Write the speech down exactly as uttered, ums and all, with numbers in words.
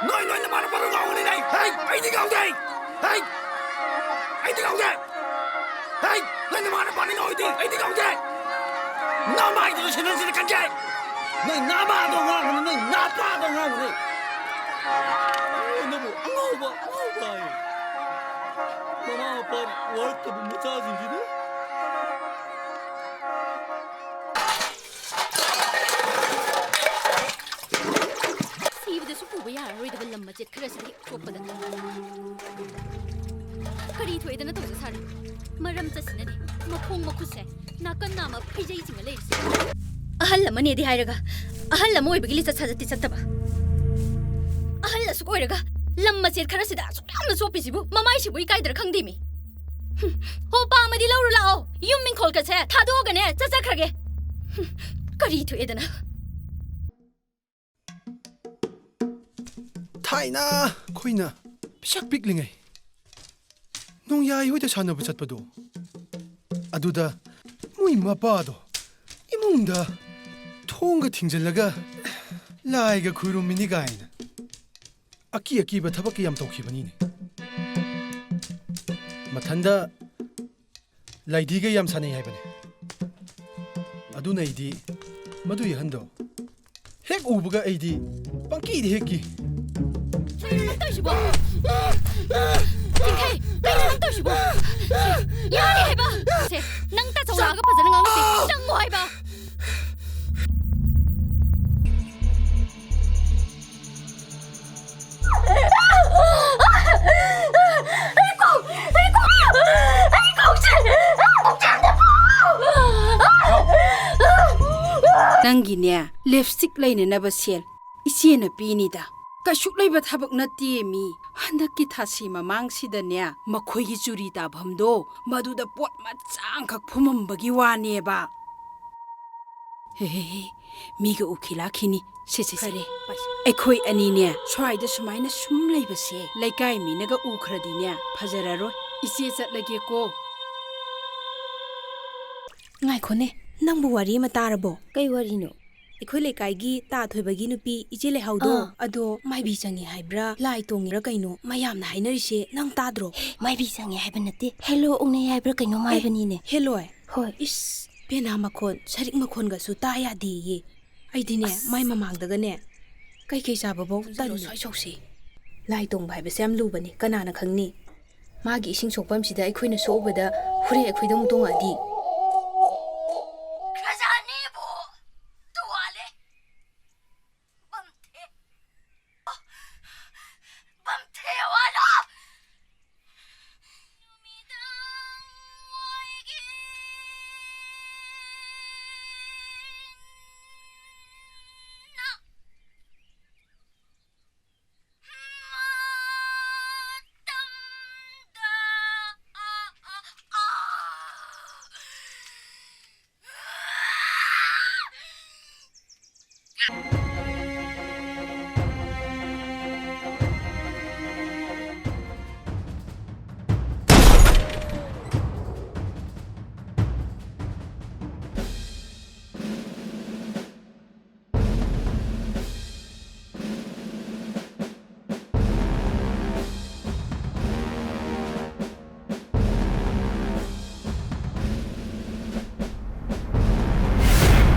ꯅꯣꯏ ꯅꯣꯏ ꯅꯃꯥꯟꯅꯕꯗꯣ ꯉꯥꯎꯒꯅꯤꯅꯦ꯫ ꯍꯩ, ꯑꯩꯗꯤ ꯉꯥꯎꯗꯦ꯫ ꯍꯩ, ꯑꯩꯗꯤ ꯉꯥꯎꯗꯦ꯫ ꯍꯩ, ꯅꯣꯏ ꯅꯃꯥꯟꯅꯕꯗꯤ ꯉꯥꯎꯗꯦ, ꯑꯩꯗꯤ ꯉꯥꯎꯗꯦ꯫ ꯅꯃꯥꯏꯗꯨꯗ ꯁꯤꯟꯅꯁꯤꯅ ꯈꯟꯖꯩ꯫ ꯅꯣꯏ ꯅꯃꯥꯗꯣ ꯉꯥꯎꯒꯅꯤ, ꯅꯣꯏ ꯅꯄꯥꯗꯣ ꯉꯥꯎꯒꯅꯤ꯫ ꯑꯉꯥꯎꯕꯅꯕꯨ ꯑꯉꯥꯎꯕ, ꯑꯉꯥꯎꯕ ꯍꯥꯏ꯫ ꯃꯃꯥ ꯃꯄꯥꯅ ꯋꯥꯔꯛꯇꯕ ꯃꯆꯥꯁꯤꯡꯁꯤꯗ꯫ ꯁꯤꯕꯗꯁꯨ ꯄꯨꯕ ꯌꯥꯔꯔꯣꯏꯗꯕ ꯂꯝ ꯃꯆꯦꯠ ꯈꯔꯁꯤꯗ ꯍꯦꯛ ꯁꯣꯛꯄꯗ꯫ ꯀꯔꯤ ꯊꯣꯛꯑꯦꯗꯅ ꯇꯧꯖ ꯁꯥꯔꯤ? ꯃꯔꯝ ꯆꯠꯁꯤꯅꯗꯤ ꯃꯈꯣꯡ ꯃꯈꯨꯠꯁꯦ ꯅꯥꯀꯟ ꯅꯥꯝꯃ ꯐꯩꯖꯩ ꯆꯤꯡꯉ ꯂꯩꯔꯤꯁꯦ꯫ ꯑꯍꯜ ꯑꯃꯅꯦꯗꯤ ꯍꯥꯏꯔꯒ ꯑꯍꯜ ꯑꯃ ꯑꯣꯏꯕꯒꯤ ꯂꯤꯆꯠ ꯁꯥꯖꯠꯇꯤ ꯆꯠꯇꯕ꯫ ꯑꯍꯜ ꯑꯁꯨꯛ ꯑꯣꯏꯔꯒ ꯂꯝ ꯃꯆꯦꯠ ꯈꯔꯁꯤꯗ ꯑꯁꯨꯛ ꯌꯥꯝꯅ ꯆꯣꯞꯄꯤꯁꯤꯕꯨ ꯃꯃꯥꯏꯁꯤꯕꯨ ꯏꯀꯥꯏꯗ꯭ꯔꯥ ꯈꯪꯗꯦꯃꯤ꯫ ꯍꯨꯝ, ꯍꯣ ꯄꯥꯝꯃꯗꯤ ꯂꯧꯔꯨ ꯂꯥꯛꯑꯣ꯫ ꯌꯨꯝ ꯏꯪꯈꯣꯜꯒꯁꯦ ꯊꯥꯗꯣꯛꯑꯒꯅꯦ ꯆꯠꯆꯈ꯭ꯔꯒꯦ꯫ ꯍꯨꯝ, ꯀꯔꯤ ꯊꯣꯛꯑꯦꯗꯅ? ꯊꯥꯏꯅ ꯑꯩꯈꯣꯏꯅ ꯄꯤꯁꯛ ꯄꯤꯛꯂꯤꯉꯩ ꯅꯣꯡꯌꯥꯏ ꯍꯣꯏꯗ ꯁꯥꯟꯅꯕ ꯆꯠꯄꯗꯣ, ꯑꯗꯨꯗ ꯃꯣꯏ ꯃꯄꯥꯗꯣ ꯏꯃꯨꯡꯗ ꯊꯣꯡꯒ ꯊꯤꯡꯖꯤꯜꯂꯒ ꯂꯥꯏꯒ ꯈꯨꯔꯨꯝꯃꯤꯅꯤ ꯀꯥꯏꯅ ꯑꯀꯤ ꯑꯀꯤꯕ ꯊꯕꯛꯀ ꯌꯥꯝ ꯇꯧꯈꯤꯕꯅꯤꯅꯦ꯫ ꯃꯊꯟꯗ ꯂꯥꯏꯙꯤꯒ ꯌꯥꯝ ꯁꯥꯟꯅꯩ ꯍꯥꯏꯕꯅꯦ꯫ ꯑꯗꯨꯅ ꯑꯩꯗꯤ ꯃꯗꯨꯏ ꯑꯍꯟꯗꯣ ꯍꯦꯛ ꯎꯕꯒ ꯑꯩꯗꯤ ꯄꯪꯀꯤꯗ ꯍꯦꯛ ꯀꯤ꯫ ꯀꯩꯅꯣ ꯅꯪ ꯇꯧꯔꯤꯁꯤꯕꯣ? ꯆꯤꯡꯈꯩ, ꯀꯩꯅꯣ ꯅꯪ ꯇꯧꯔꯤꯁꯤꯕꯣ? ꯁꯦ, ꯌꯥꯔꯦ ꯍꯥꯏꯕ! ꯁꯦ, ꯅꯪ ꯇꯥꯆꯧ ꯂꯥꯛꯑꯒ ꯐꯖꯅ ꯉꯥꯡꯅꯁꯦ꯫ ꯆꯪꯉꯣ ꯍꯥꯏꯕ! ꯅꯪꯒꯤꯅꯦ, ꯂꯤꯞꯁꯇꯤꯛ ꯂꯩꯅꯅꯕ ꯁꯦꯜ ꯏꯆꯦꯅ ꯄꯤꯅꯤꯗ꯫ ꯀꯩꯁꯨ ꯂꯩꯕ ꯊꯕꯛ ꯅꯠꯇꯦ ꯃꯤ꯫ ꯍꯟꯗꯛꯀꯤ ꯊꯥꯁꯤ ꯃꯃꯥꯡꯁꯤꯗꯅꯦ, ꯃꯈꯣꯏꯒꯤ ꯆꯨꯔꯤ ꯇꯥꯐꯝꯗꯣ, ꯃꯗꯨꯗ ꯄꯣꯠ ꯃꯆꯥ ꯑꯃꯈꯛ ꯐꯨꯝꯃꯝꯕꯒꯤ ꯋꯥꯅꯦꯕ꯫ ꯍꯦ, ꯍꯦ, ꯍꯦ, ꯃꯤꯒ ꯎꯈꯤ ꯂꯥꯛꯈꯤꯅꯤ꯫ ꯁꯦ, ꯁꯦ, ꯁꯦ꯫ ꯐꯔꯦ, ꯄꯥꯏꯁꯦ꯫ ꯑꯩꯈꯣꯏ ꯑꯅꯤꯅꯦ, ꯁ꯭ꯋꯥꯏꯗ ꯁꯨꯃꯥꯏꯅ ꯁꯨꯝ ꯂꯩꯕꯁꯦ, ꯂꯩꯀꯥꯏ ꯃꯤꯅꯒ ꯎꯈ꯭ꯔꯗꯤꯅꯦ, ꯐꯖꯔꯔꯣꯏ꯫ ꯏꯆꯦ ꯆꯠꯂꯒꯦꯀꯣ꯫ ꯉꯥꯏꯈꯣꯅꯦ, ꯅꯪꯕꯨ ꯋꯥꯔꯤ ꯑꯃ ꯇꯥꯔꯕꯣ? ꯀꯩ ꯋꯥꯔꯤꯅꯣ? ꯑꯩꯈꯣꯏ ꯂꯩꯀꯥꯏꯒꯤ ꯇꯥ ꯊꯣꯏꯕꯒꯤ ꯅꯨꯄꯤ ꯏꯆꯦ ꯂꯩꯍꯥꯎꯗꯣ, ꯑꯥ꯫ ꯑꯗꯣ ꯃꯥꯏꯕꯤ ꯆꯪꯉꯦ ꯍꯥꯏꯕ꯭ꯔꯥ, ꯂꯥꯏ ꯇꯣꯡꯉꯤꯔꯥ ꯀꯩꯅꯣ ꯃꯌꯥꯝꯅ ꯍꯥꯏꯅꯔꯤꯁꯦ, ꯅꯪ ꯇꯥꯗ꯭ꯔꯣ? ꯃꯥꯏꯕꯤ ꯆꯪꯉꯦ ꯍꯥꯏꯕ ꯅꯠꯇꯦ, ꯍꯦꯂꯣ ꯎꯅꯩ ꯍꯥꯏꯕ꯭ꯔꯥ ꯀꯩꯅꯣꯝ ꯍꯥꯏꯕꯅꯤꯅꯦ꯫ ꯍꯦꯂꯣꯏ? ꯍꯣꯏ꯫ ꯏꯁ, ꯄꯦꯅꯥ ꯃꯈꯣꯟ, ꯁꯔꯤꯛ ꯃꯈꯣꯟꯒꯁꯨ ꯇꯥ ꯌꯥꯗꯦꯌꯦ꯫ ꯑꯩꯗꯤꯅꯦ, ꯑꯁ꯫ ꯃꯥꯏ ꯃꯃꯥꯡꯗꯒꯅꯦ ꯀꯩꯀꯩ ꯆꯥꯕꯐꯧ ꯇꯨꯝꯁꯤꯜꯂꯣ, ꯇꯜꯂꯦ꯫ ꯁ꯭ꯋꯥꯏ ꯁꯧꯁꯦ꯫ ꯂꯥꯏ ꯇꯣꯡꯕ ꯍꯥꯏꯕꯁꯦ ꯌꯥꯝ ꯂꯨꯕꯅꯤ, ꯀꯅꯥꯅ ꯈꯪꯅꯤ? ꯃꯥꯒꯤ ꯏꯁꯤꯡ ꯁꯣꯛꯐꯝꯁꯤꯗ ꯑꯩꯈꯣꯏꯅ ꯁꯣꯛꯎꯕꯗ ꯍꯣꯔꯦꯟ ꯑꯩꯈꯣꯏꯗ ꯑꯃꯨꯛ ꯇꯣꯡꯉꯛꯑꯗꯤ? ꯈ꯭ꯔꯖꯥꯅꯤꯕꯨ ꯇꯨꯋꯥꯂꯦ꯫ ꯕꯝꯊꯦ꯫ ꯕꯝꯊꯦ ꯋꯥꯂꯣ꯫